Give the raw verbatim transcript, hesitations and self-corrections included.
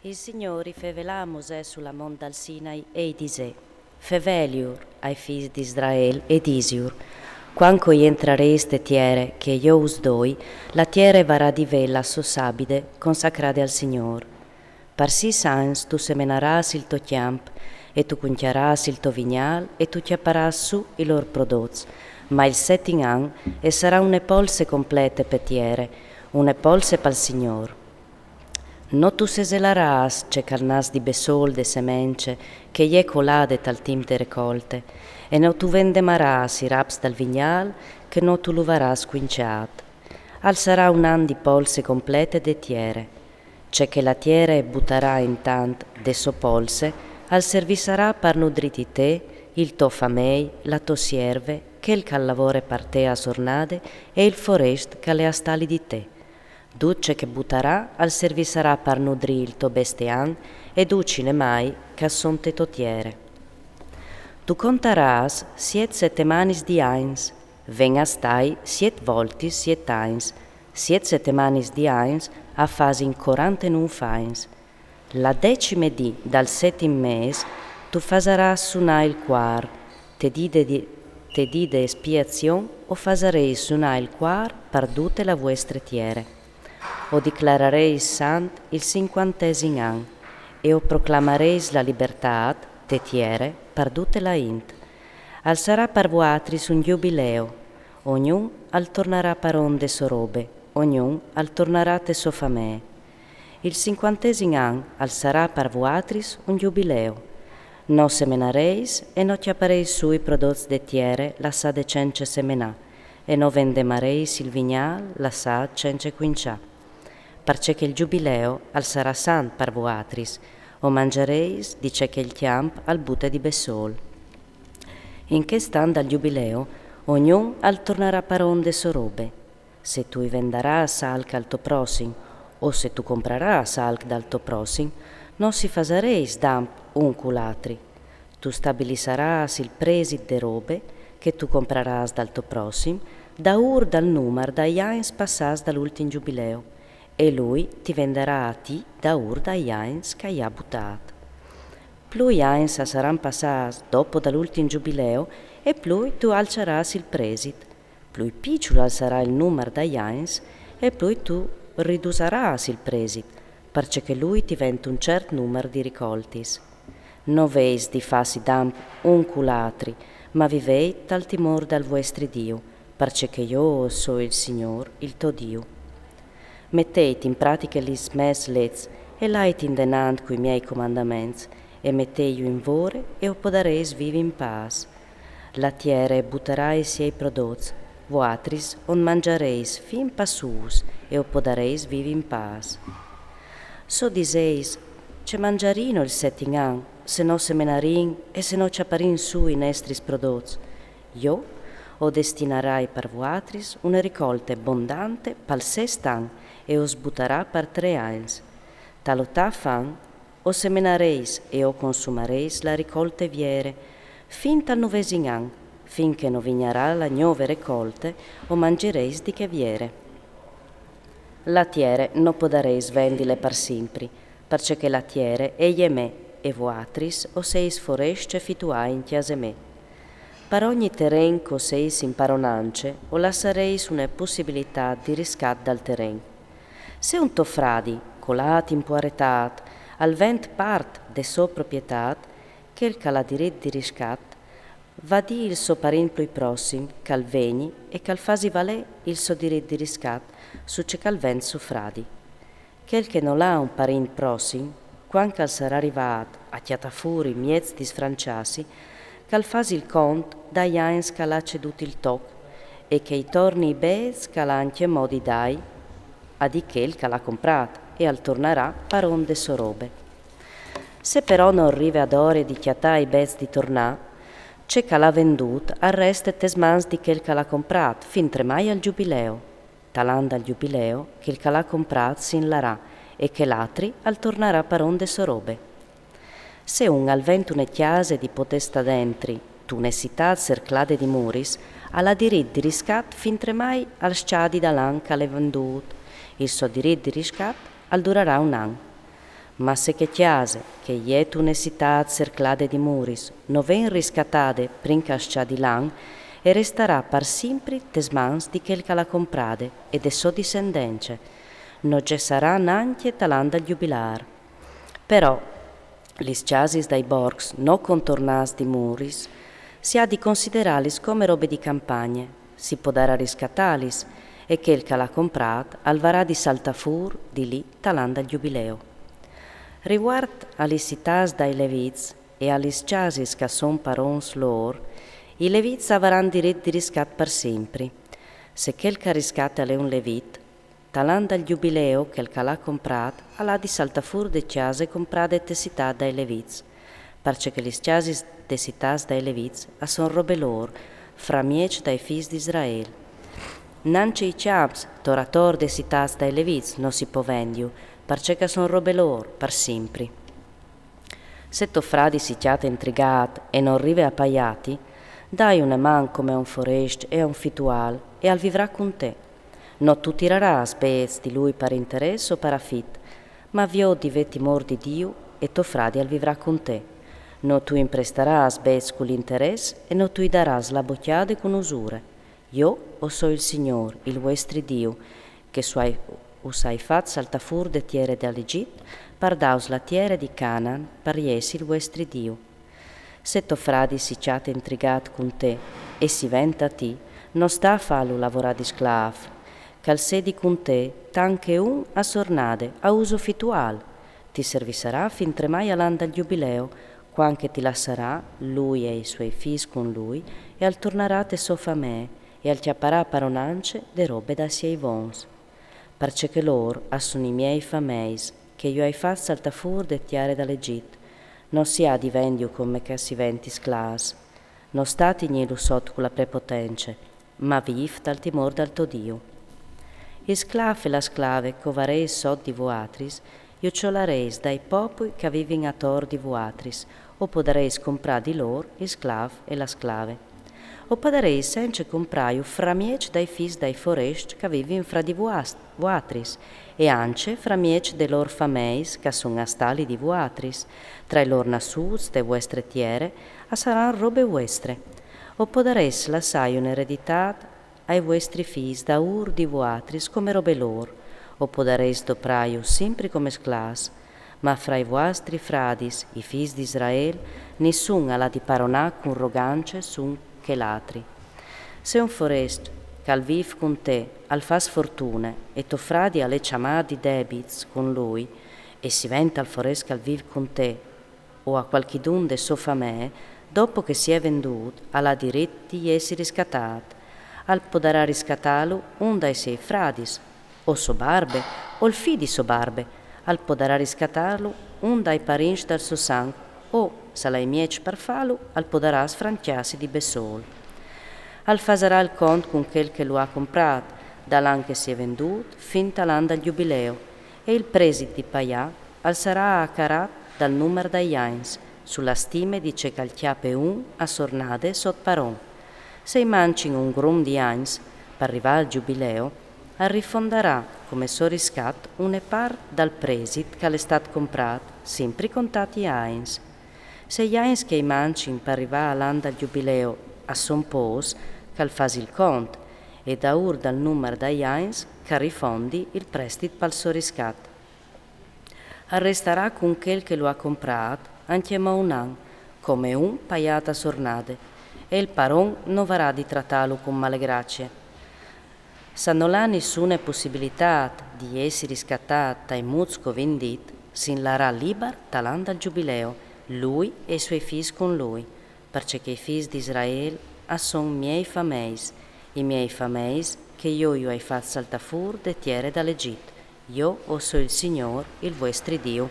Il Signôr i fevelà a Mosè su la mont dal Sinai e i disè: Feveliur ai fîs di Israel e disiur: Cuant che o jentrarês te tiere che jo us doi, la tiere varà di vê la sô sabide consacrade al Signôr. Par sîs agns tu semenarâs il to cjamp, e tu cuncjarâs il to vignâl, e tu cjaparâs sù i lôr prodots, ma il setin an e sarà une polse complete pe tiere, une polse pal Signôr. No tu seselarâs ce che al nas di bessôl de semence che e je colade tal timp de recolte, e no tu vendemarâs i raps dal vignâl che no tu lu varâs cuincjât. Al sarà un an di polse complete de tiere. Ce che la tiere e butarà intant de sô polse al servissarà par nudrîti te, il to famei, la tô sierve, chel che al lavore par te a sornade e il forest che al è a stali di te. Dut ce che e butarà al servissarà par nudrî il to bestian e ducj i nemâi che a son te tô tiere. Tu contarâs siet setemanis di agns, ven a stâi siet voltis siet agns, siet setemanis di agns a fasin corantenûf agns. La decime dì dal setin mês tu fasarâs sunâ il cuar, te dì de, te dì de espiazion o fasarês sunâ il cuar par dute la vuestre tiere. O diclararês sant il sincuantesin an, e o proclamarês la libertât te tiere par dute la int. Al sarà par vuatris un gjubileo, ognun al tornarà par on de sô robe, ognun al tornarà te sô famee. Il sincuantesin an al sarà par vuatris un gjubileo. No semenarês e no cjaparês sù i prodots de tiere lassade cence semenâ, e no vendemarês il vignâl lassât cence cuincjâ. Parcè che il gjubileo al sarà sant par vuatris, o mangjarês di ce che il cjamp al bute di bessôl. In chest an dal gjubileo ognun al tornarà par on de sô robe. Se tu i vendarâs alc al to prossim, o se tu comprarâs alc dal to prossim, no si fasarês damp un cul atri. Tu stabilisarâs il presit de robe che tu comprarâs dal to prossim daûr dal numar dai agns passâts dal ultin gjubileo, e lui ti vendarà a ti daûr dai agns che i à butât. Plui agns a saran passâts dopo dal ultin gjubileo, e plui tu alçarâs il presit. Plui piçul al sarà il numar dai agns, e plui tu ridusarâs il presit, parcè che lui ti vent un cert numar di ricoltis. No vês di fâsi damp un cul atri, ma vivêt tal timôr dal vuestri Diu, parcè che jo o soi il Signôr, il to Diu. Metêt in pratiche lis mês leçs e lait indenant cui miei comandaments, e metêju in vore e o podarês vivi in pâs. La tiere e butarà i siei prodots, vuatris on mangjarês fin passûs e o podarês vivi in pâs. Se o disês: Ce mangjarìno il setin an, se no semenarìn e se no cjaparìn sù i nestris prodots? Jo o destinarai par vuatris une ricolte bondante pal sest an e o sbutarà par trê agns. Tal otâf an o semenarês e o consumarês la ricolte viere, fin tal nuvesin an, fin che no vignarà la gnove ricolte, o mangjarês di chê viere. La tiere no podarês vendile par simpri, parcè che la tiere e je mê, e vuatris o sês forest ce fituâ in cjase mê. Par ogni teren che o sês in paronance, o lassarês une pussibilitât di riscat dal teren. Se un to fradi, colât in puaretât, al vent part de sô proprietât, chel che al à dirit di riscat, va dî il so parint plui prossim che al vegni e che al fasi valê il so dirit di riscat su ce che al vent so fradi. Chel che nol à un parint prossim, cuant che al sarà rivât a cjatâ fûr i mieçs di sfrançâsi, che al fasi il cont dai agns che al à cedût il toc, e che i torni i bêçs che al à ancjemò di dâi a di chel che al à comprât, e al tornarà par on de sô robe. Se però nol rive adore di cjatâ i bêçs di tornâ, ce che al à vendût al reste tes mans di chel che al à comprât, fintremai al gjubileo. Tal an dal gjubileo, chel che al à comprât si inlarà, e chel atri al tornarà par on de sô robe. Se un al vent une cjase di podê stâ dentri, tune citât cerclade di muris, al à dirit di riscat fintremai al scjadi dal an che al è vendût. Il so dirit di riscat al durarà un an. Ma se chê cjase, che e je une citât cerclade di muris, no ven riscatade prin ch'al scjadi l'an, e restarà par simpri tes mans di chel ch'al à comprade e de sô dissendence. No gessarà nancje tal an dal jubilâr. Però lis cjasis dai borcs no contornâts di muris si à di considerâlis come robe di campagne, si podarà riscatâlis, e chel ch'al à comprât al varà di saltâ fûr di li tal an dal jubileo. Rivuart a lis citâts dai levits e a lis cjasis ch'a son parons lôr, i levits a varan dirit di riscat par simpri. Se chel ch'a riscate al è un levit, tal an dal jubileo chel ch'al à comprât al à di saltâ fûr de cjase comprade te citât dai levits, parcè che lis cjasis de citâts dai levits a son robe lôr, framieç dai fîs di Israel. Nancje i cjamps tor ator de citâts dai levits no si pò vendiu, parcè ch'a son robe lôr par simpri. Se to fradi si cjate intrigât e nol rive a paiâti, dai une man come a un forescj e a un fituâl, e al vivrà cun te. No tu tirarâs bêçs di lui par interès o par afit, ma viôt di vê timôr di Diu e to fradi al vivrà cun te. No tu imprestarâs bêçs cul interès e no tu i darâs la bocjade cun usure. Jo o soi il Signôr, il vuestri Diu, che us ai, us ai fat saltâ fûr de tiere dal Egjit, par dâus la tiere di Canaan, par jessi il vuestri Diu. Se to fradi si cjate intrigât cun te e si ven ta ti, no sta a fâlu lavorâ di sclâf, ch'al sedi cun te tant che un a sornade a uso fituâl. Ti servisarà fin tremai al an dal jubileo, cuant che ti lassarà lui e i suoi fîs cun lui, e al tornarà te sô famee, e al cjaparà paronance de robe dai siei vons. Parcè che lôr a son i miei fameis, che jo ai fat saltâ fûr de tiere dal Egjit. No siadi vendiu come ch'a si vent i sclâfs. No sta a tignîlu sot cu la prepotence, ma vîf tal timôr dal to Diu. I sclâf e la sclave ch'o vareis sot di vuatris, ju cjolareis dai popui ch'a vivin ator di vuatris, o podareis comprâ di lôr i sclâf e la sclave. O podareis cence comprâju framieç dai fîs dai forescj ch'a vivin fra di vuas-, vuatris, e ancje framieç de lôr fameis ch'a son a stali di vuatris, tra i lôr nassûts te vuestre tiere, a saran robe vuestre. O podareis lassâju in ereditât ai vuestri fîs daûr di vuatris come robe lôr, o podareis doprâju simpri come sclâfs, ma fra i vuastri fradis, i fîs di Israel, nissun al à di paronâ cun rogance su un chel altri. Se un forescj ch'al vîf cun te al fâs fortune e to fradi al è cjamât di debits cun lui, e si ven tal forescj ch'al vîf cun te, o a cualchidun de sô famee, dopo che si è vendût, al à dirit di jessi riscatât. Al podarà riscatâlu un dai siei fradis, o sô barbe, o il fi di sô barbe, al podarà riscatâlu un dai parincj dal so sanc, o, s'al à i mieçs par fâlu, al podarà sfrancjâsi di bessôl. Al fasarà il cont cun chel che lu à comprât, dal an che si è vendût fin tal an dal jubileo, e il presit di paiâ al sarà acarât dal numar dai agns, su la stime di ce ch'al cjape un a sornade sot paron. Se i mancjin un grum di agns, par rivâ al jubileo, al rifondarà come so riscat une part dal presit ch'al è stât comprât, simpri contât i agns. Se i agns che i mancjin par rivâ al an dal jubileo a son pôcs, ch'al fasi il cont, e daûr dal numar dai agns ch'al rifondi il prestit pal so riscat. Al restarà cun chel che lu à comprât ancjemò un an, come un paiât a sornade, e il paron no varà di tratâlu cun male gracie. S'a nol à nissune pussibilitât di jessi riscatât tai muts ch'o vin dit, si inlarà libar tal an dal jubileo, lui e i suoi fîs cun lui, parcè che i fîs di Israel a son miei fameis, i miei fameis che jo ju ai fat saltâ fûr de tiere dal Egjit. Jo o soi il Signôr, il vuestri Diu.